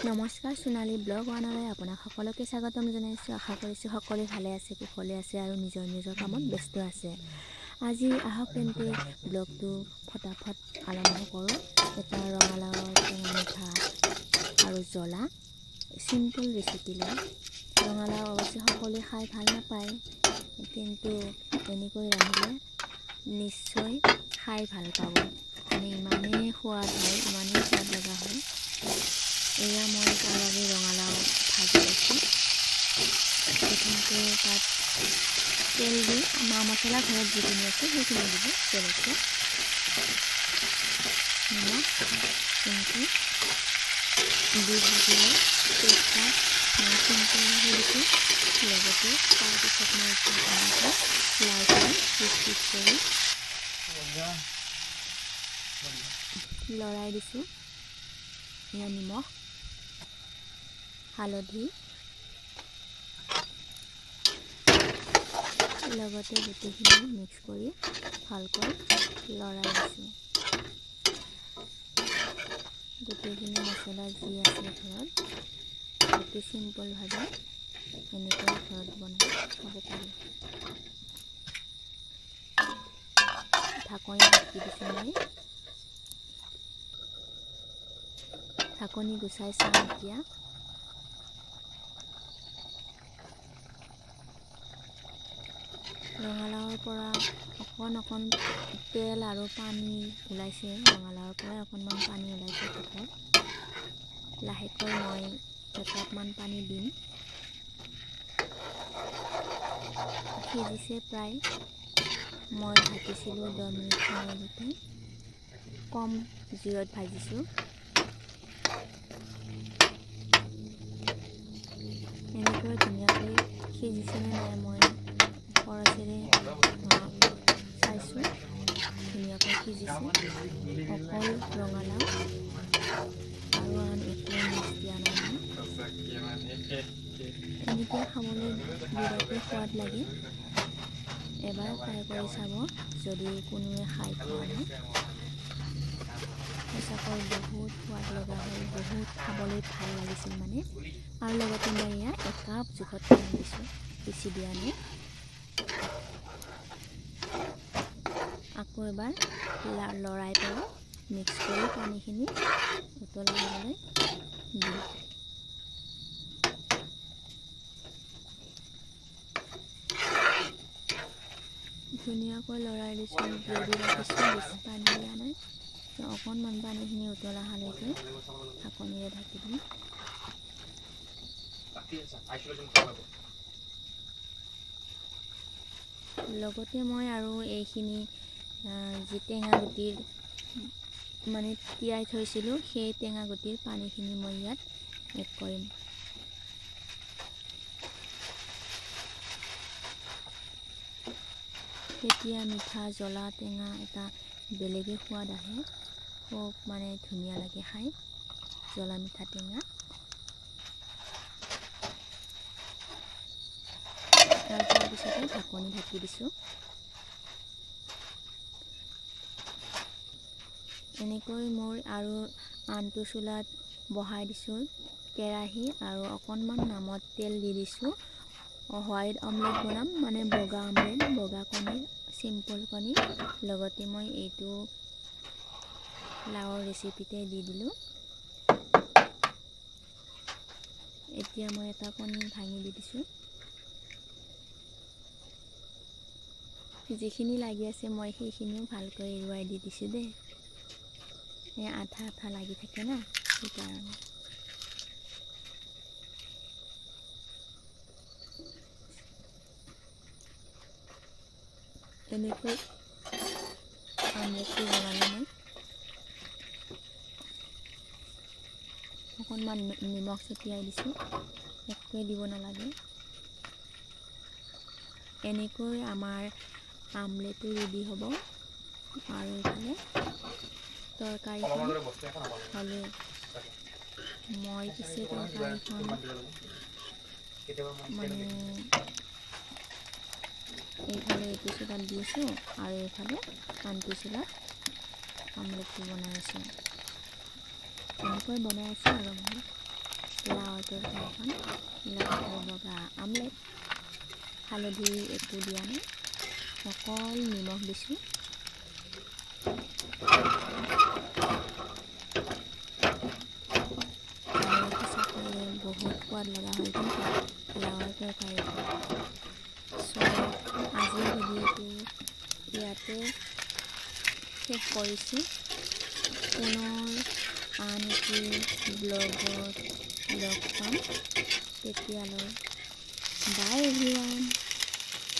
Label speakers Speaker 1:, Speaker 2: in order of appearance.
Speaker 1: নমস্কাৰ, সোণালী ব্লগ ওৱানলৈ আপোনাক সকলোকে স্বাগতম জনাইছোঁ। আশা কৰিছোঁ সকলোৱে ভালে আছে, কুশলে আছে আৰু নিজৰ নিজৰ কামত ব্যস্ত আছে। আজি আহক তেন্তে ব্লগটো ফটাফট আৰম্ভ কৰোঁ। এটা ৰঙালাওৰ টেঙা মিঠা আৰু জ্বলা চিম্পল ৰেচিপি লৈ। ৰঙালাও অৱশ্যে সকলোৱে খাই ভাল নাপায়, কিন্তু এনেকৈ ৰান্ধিলে নিশ্চয় খাই ভাল পাব। মানে ইমানেই সোৱাদ হয়, ইমানেই সোৱাদ লগা হয়। এয়া মই তাৰ বাবে ৰঙালাও ভাজি আছোঁ। প্ৰথমতে তাত তেল দি মা মছলা ঘৰত যিখিনি আছে সেইখিনি দিব, জলকীয়া, নিমখ এনেকৈ দি ভাজি লৈ তেজপাত মই চিম্পলভাৱে দিছোঁ। লগতে তাৰপিছত মই এতিয়া ধুনীয়াকৈ লাওখিনি পিচ পিচ কৰি লৰাই দিছোঁ। এয়া নিমখ, হালধি, লগতে গোটেইখিনি মিক্স কৰি ভালকৈ লৰাই দিছোঁ। গোটেইখিনি মছলা যি আছে ঘৰত, অতি চিম্পলভাৱে এনেকৈ ঘৰত বনাই খাব পাৰি। ঢাকনি ঢাকি দিছোঁ মই। ঢাকনি গুচাই চাওঁ এতিয়া। ৰঙালাওৰ পৰা অকণ অকণ তেল আৰু পানী ওলাইছে। ৰঙালাওৰ পৰাই অকণমান পানী ওলাইছে ভাপত। লাহেকৈ মই একাপমান পানী দিম। সিজিছে প্ৰায়। মই ঢাকিছিলোঁ 10 মিনিট সময়লৈকে, কম জুইত ভাজিছোঁ। এনেকৈ ধুনীয়াকৈ সিজিছেনে নাই মই কৰচেৰে চাইছোঁ। ধুনীয়াকৈ সিজিছে। অকল ৰঙালাও আৰু আন একো মিক্স দিয়া নাই মই। এনেকৈ খাবলৈ বিৰাটেই সোৱাদ লাগে। এবাৰ ট্ৰাই কৰি চাব যদি কোনোৱে খাই পোৱা নাই। সঁচাকৈ বহুত সোৱাদ লগা হ'ল, বহুত খাবলৈ ভাল লাগিছিল মানে। আৰু লগতে মই এয়া একাপ জোখত পানী দিছোঁ, বেছি দিয়া নাই। আকৌ এবাৰ লৰাই পেলাই মিক্স কৰি পানীখিনি উতলাই হ'বলৈ দিম। ধুনীয়াকৈ লৰাই দিছোঁ, গ্ৰেভি ৰাখিছোঁ, বেছি পানী দিয়া নাই। অকণমান পানীখিনি উতলা অহালৈকে ঢাকনিৰে ঢাকি দিম। লগতে মই আৰু এইখিনি যি টেঙা গুটিৰ মানে তিয়াই থৈছিলোঁ, সেই টেঙা গুটিৰ পানীখিনি মই ইয়াত এড কৰিম। তেতিয়া মিঠা, জ্বলা, টেঙা এটা বেলেগেই সোৱাদ আহে। খুব মানে ধুনীয়া লাগে খাই, জ্বলা, মিঠা, টেঙা। আৰু তাৰপিছতে ঢাকনি ঢাকি দিছোঁ। এনেকৈ মোৰ আৰু আনটো চুলাত বহাই দিছোঁ কেৰাহী আৰু অকণমান নামত তেল দি দিছোঁ। হোৱাইট অমলেট বনাম, মানে বগা অমলেট, বগা কণীৰ, চিম্পল কণী। লগতে মই এইটো লাওৰ ৰেচিপিতে দি দিলোঁ। এতিয়া মই এটা কণী ভাঙি দি দিছোঁ। যিখিনি লাগি আছে মই সেইখিনিও ভালকৈ এৰুৱাই দি দিছোঁ দেই। এই আঠা আঠা লাগি থাকে না, সেইকাৰণে। এনেকৈ আমলেটটো বনালোঁ মই। অকণমান নিমখ ছটিয়াই দিছোঁ, একোৱে দিব নালাগে। এনেকৈ আমাৰ আমলেটো ৰেডি হ'ব। আৰু এইফালে তৰকাৰীখন হ'লে মই পিছে তৰকাৰীখন মানে এইফালে এইটো চুলাত দিছোঁ আৰু এইফালে আনটো চুলাত আমলেটটো বনাই আছোঁ। এনেকৈ বনাই আছোঁ আৰু মই। লাওৰ তৰকাৰীখন, লগতে বগা আমলেট। হালধি একো দিয়া নাই, অকল নিমখ দিছোঁ। আৰু সঁচাকৈয়ে বহুত সোৱাদ লগা হয় কিন্তু লাওৰ তৰকাৰীটো। চ' আজিৰ ভিডিঅ'টো ইয়াতে শেষ কৰিছোঁ। পুনৰ আন এটি ব্লগত লগ পাম। তেতিয়ালৈ বাই এভৰিৱান।